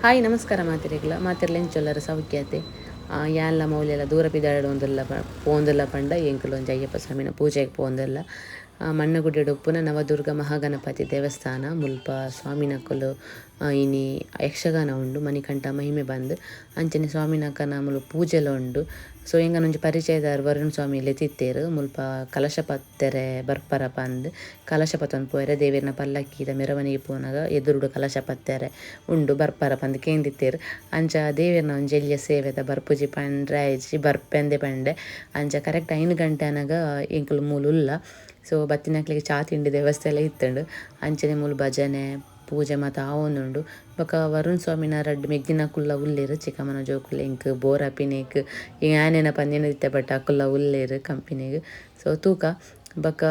Hi ನಮಸ್ಕಾರ ಮಾತೆರೆಗ್ಲ ಮಾತೆರ್ಲ ಎಂಚೊಲ್ಲರ ಸೌಖ್ಯತೆ ಯಾನ್ಲ ಮೌಲ್ಯಲ ದೂರ ಪಿದಾಡೊಂದುಲ್ಲ ಪೋಂದುಲ್ಲ ಪಂಡ ಎಂಕುಲು ಒಂಜಿ ಅಯ್ಯಪ್ಪ ಸ್ವಾಮಿನ ಪೂಜೆಗೆ ಪೋಂದುಲ್ಲ. ಮಣ್ಣಗುಡ್ಡೆಡ್ ಉಪ್ಪುನ ನವದುರ್ಗ ಮಹಾಗಣಪತಿ ದೇವಸ್ಥಾನ ಮುಲ್ಪ ಸ್ವಾಮಿನಕುಲು ಇನಿ ಯಕ್ಷಗಾನ ಉಂಡು ಮಣಿಕಂಠ ಮಹಿಮೆ ಬಂದ್ ಅಂಚನೆ ಸ್ವಾಮಿನಕನ ಮುಲು ಪೂಜೆಲ ಉಂಡು. ಸೊ ಎಂಕನ ಒಂಜಿ ಪರಿಚಯದಾರ್ ವರುಣ್ ಸ್ವಾಮಿ ಲೆತ್ತಿತ್ತೇರು ಮುಲ್ಪ ಕಲಶ ಪತ್ತೆರೆ ಬರ್ಪರ ಪಂದ್ ಕಲಶ ಪತ್ತೊಂದು ಪೋಯೆರೆ ದೇವೆರ್ನ ಪಲ್ಲಕ್ಕಿದ ಮೆರವಣಿಗೆ ಪೋನಗ ಎದುರುಡು ಕಲಶ ಪತ್ತೆರೆ ಉಂಡು ಬರ್ಪರ ಪಂದ್ ಕೇಂದಿತ್ತೇರು. ಅಂಚ ದೇವೆರ್ನ ಒಂಜಿ ಎಲ್ಯ ಸೇವೆದ ಬರ್ಪುಜಿ ಪಂಡ್ರೆ ಆಯ್ಜಿ ಬರ್ಪೆಂದೆ ಪಂಡೆ. ಅಂಚ ಕರೆಕ್ಟ್ 5 ಗಂಟೆ ಆನಗ ಎಂಕುಲು ಮೂಲು ಉಲ್ಲ. ಸೊ ಬತ್ತಿನಕ್ಲೆಗ್ ಚಾ ತಿಂಡಿ ವ್ಯವಸ್ಥೆ ಎಲ್ಲ ಇತ್ತುಂಡು. ಅಂಚನೆ ಮೂಲು ಭಜನೆ ಪೂಜೆ ಮಾತ ಆವೊಂದುಂಡು. ಬೊಕ ವರುಣ್ ಸ್ವಾಮಿನ ರಡ್ಡ್ ಮೆಗ್ದಿನಕುಲ್ಲ ಉಲ್ಲೆರ್ ಚಿಕ್ಕಮ್ಮನ ಜೋಕುಲು ಎಂಕ್ ಬೋರ್ ಆಪಿನೇಕ್ ಯಾನೇನ ಪಂದೇನ ಇತ್ತೆ ಬಟ್ ಅಕುಲ್ಲ ಉಲ್ಲೆರ್ ಕಂಪನಿಗ್. ಸೊ ತೂಕ ಬೊಕ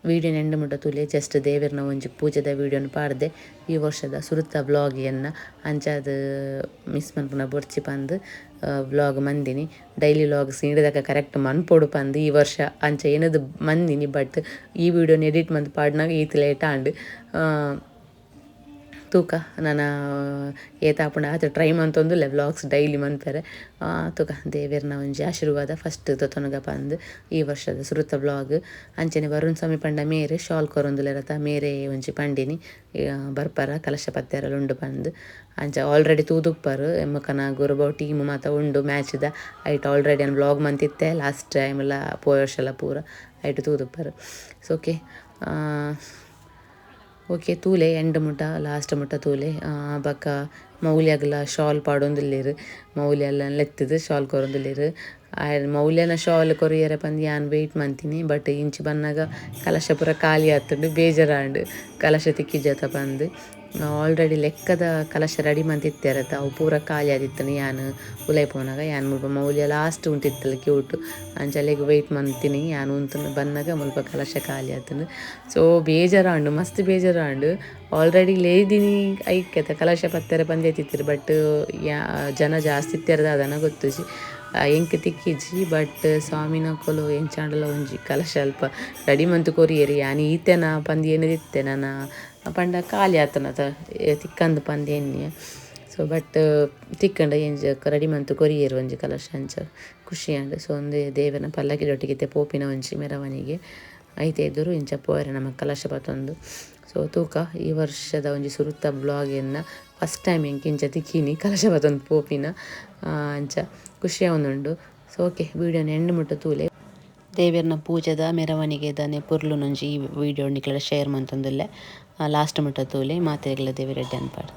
ವೀಡಿಯೋನ ಎಂಡ್ ಮುಟ್ಟ ತೂಲೆ ಜಸ್ಟ್ ದೇವೆರ್ನ ಒಂಜಿ ಪೂಜೆದ ವೀಡಿಯೋನ ಪಾಡ್ದೆ ಈ ವರ್ಷದ ಸುರುತ ವ್ಲಾಗ್ ಎನ್ನ ಅಂಚಾದ್ ಮಿಸ್ ಮನ್ಪುನ ಬೊರ್ಚಿ ಪಂದ್ ವ್ಲಾಗ್ ಮಂದಿನಿ. ಡೈಲಿ ವ್ಲಾಗ್ ಸೀಂಡದಕ ಕರೆಕ್ಟ್ ಮನ್ಪೊಡು ಪಂದ್ ಈ ವರ್ಷ ಅಂಚ ಏನದು ಮಂದಿನಿ ಬಟ್ ಈ ವೀಡಿಯೋನ ಎಡಿಟ್ ಮಂತ್ ಪಾಡ್ನಾಗ ಈತ್ ಲೇಟ್ ಆಂಡ್. ತೂಕ ನನ ಏತಾಪುಂಡ ಆತ್ ಟ್ರೈ ಮಂತೊಂದುಲ್ಲೆ ವ್ಲಾಗ್ಸ್ ಡೈಲಿ ಮನ್ಪೆರೆ. ತೂಕ ದೇವೆರ್ನ ಒಂಜಿ ಆಶೀರ್ವಾದ ಫಸ್ಟ್ ತೊತೊನುಗ ಪಂದ್ ಈ ವರ್ಷದ ಸುರುತ ವ್ಲಾಗ್. ಅಂಚನೆ ವರುಣ್ ಸ್ವಾಮಿ ಪಂಡ ಮೇರೆ ಶಾಲ್ ಕೊರೊಂದುಲ್ಲೆರತ ಮೇರೆ ಒಂಜಿ ಪಂಡಿನಿ ಬರ್ಪರ ಕಲಶ ಪತ್ತೆರಲ ಉಂಡು ಪಂದ್. ಅಂಚ ಆಲ್ರೆಡಿ ತೂದುಪ್ಪರು ಎಮ್ಮಕನ ಗುರುಬಾವ್ ಟೀಮ್ ಮಾತ ಉಂಡು ಮ್ಯಾಚ್ದ ಐಟ್ ಆಲ್ರೆಡಿ ಅನ್ ವ್ಲಾಗ್ ಮಂತಿತ್ತೆ ಲಾಸ್ಟ್ ಟೈಮ್ ಲ ಪೋಯ ವರ್ಷಲ ಪೂರ ಐಟ್ ತೂದುಪ್ಪರು. So okay okay ತೂಲೆ end ಮುಟ ಲಾಸ್ಟ್ ಮುಟ ತೂಲೆ. ಬೊಕ ಮೌಲ್ಯಗ್ಲ ಶಾಲ್ ಪಾಡೊಂದುಲ್ಲೆರ್ ಮೌಲ್ಯ ಲೆತ್ತುದು ಶಾಲ್ ಕೊರೊಂದುಲ್ಲೆರ್. ಮೌಲ್ಯನ ಶಾಲ್ ಕೊರಿಯರೆ ಪಂದ್ ಯಾನ್ ವೇಟ್ ಮಂತಿನಿ ಬಟ್ ಇಂಚಿ ಬನ್ನಗ ಕಲಶ ಪೂರ ಖಾಲಿ ಆತುಂಡು ಬೇಜಾರಾಂಡ್ ಕಲಶ ತಿಕ್ಕಿಜತ ಪಂದ್. ಆಲ್ರೆಡಿ ಲೆಕ್ಕದ ಕಲಶ ರೆಡಿ ಮಂತಿತ್ತೆರತ ಅವು ಪೂರ ಖಾಲಿ ಆದಿತ್ತುಂಡು. ಯಾನ್ ಉಲೈ ಪೋನಗ ಯಾನ್ ಮುಲ್ಪ ಮೌಲ್ಯ ಲಾಸ್ಟ್ ಉಂತಿತ್ತಲ್ ಕ್ಯೂಟ್ ಅಂಚ ಅಲೆಗ್ ವೇಟ್ ಮಂತಿನಿ ಯಾನ್ ಉಂತುಂಡು ಬನ್ನಗ ಮುಲ್ಪ ಕಲಶ ಖಾಲಿ ಆತುಂಡು. ಸೊ ಬೇಜಾರಾಂಡು ಮಸ್ತ್ ಬೇಜಾರಾಂಡು. ಆಲ್ರೆಡಿ ಲೇದಿನಿ ಐಕೆತ ಕಲಶ ಪತ್ತೆರೆ ಪಂದ್ ಬಟ್ ಯಾ ಜನ ಜಾಸ್ತಿ ಇತ್ತೆರ್ ದಾದನ ಗೊತ್ತುಜಿ ಎಂಕ್ ತಿಕ್ಕಿಜಿ ಬಟ್ ಸ್ವಾಮಿನಕುಲು ಎಂಚಾಂಡಲ ಒಂಜಿ ಕಲಶ ಅಲ್ಪ ರೆಡಿ ಮಂತ್ ಕೊರಿಯೆರ್. ಯಾನ್ ಈತೆನ ಪಂದ್ ಎನ್ನುದಿತ್ತೆ ನನ ಪಂಡ ಖಾಲಿ ಆತನತ ತಿಕ್ಕಂದು ಪಂದ್ ಎನ್ನಿಯೆ. ಸೊ ಬಟ್ ತಿಕ್ಕಂಡ ಎಂಚ ರೆಡಿ ಮಂತ್ ಕೊರಿಯೆರ್ ಒಂಜಿ ಕಲಶ ಅಂಚ ಖುಷಿ ಆಂಡ್. ಸೊ ಒಂದೇ ದೇವನ ಪಲ್ಲಕ್ಕಿದೊಟ್ಟಿಗೆ ಇತ್ತೆ ಪೋಪಿನ ಒಂಜಿ ಮೆರವಣಿಗೆ ಐತೆ ಎದುರು ಇಂಚ ಪೋಯೆರೆ ನಮ ಕಲಶ ಪತ್ತೊಂದು. ಸೊ ತೂಕ ಈ ವರ್ಷದ ಒಂಜಿ ಸುರುತ ವ್ಲಾಗ್ ಎನ್ನ ಫಸ್ಟ್ ಟೈಮ್ ಎಂಕ್ ಇಂಚ ತಿಕ್ಕಿನಿ ಕಲಶ ಪತ್ತೊಂದು ಪೋಪಿನ ಅಂಚ ಖುಷಿ ಆವೊಂದುಂಡು. ಸೊ ಓಕೆ ವೀಡಿಯೋನ ಎಂಡ್ ಮುಟ್ಟ ತೂಲೆ. ದೇವೆರ್ನ ಪೂಜೆದ ಮೆರವಣಿಗೆದ ಪೊರ್ಲುನೊಂಜಿ ಈ ವೀಡಿಯೋ ನಿಕ್ಲೆಡ ಶೇರ್ ಮಂತೊಂದುಲ್ಲೆ. ಲಾಸ್ಟ್ ಮುಟ್ಟ ತೂಲೆ ಮಾತೆರೆಗ್ಲ ದೇವೆರೆಡ್ಡೆ ಅನ್ಪಡ್.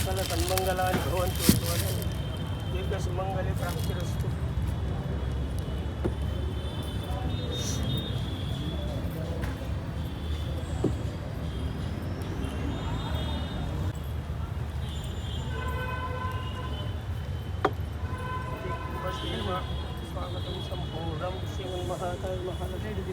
ಸಕಲ ಸನ್ಮಂಗಲಾನಿ ಭವಂತು, ದೀರ್ಘ ಸುಮಂಗಲಿ ಪ್ರಾಪ್ತಿರಸ್ತು. ಸ್ವಾಗತಂ ಸಂಪೂರ್ಣಂ. ಶ್ರೀಮನ್ಮಹಾಕಾಯ ಮಹಾಲಕ್ಷ್ಮೀ.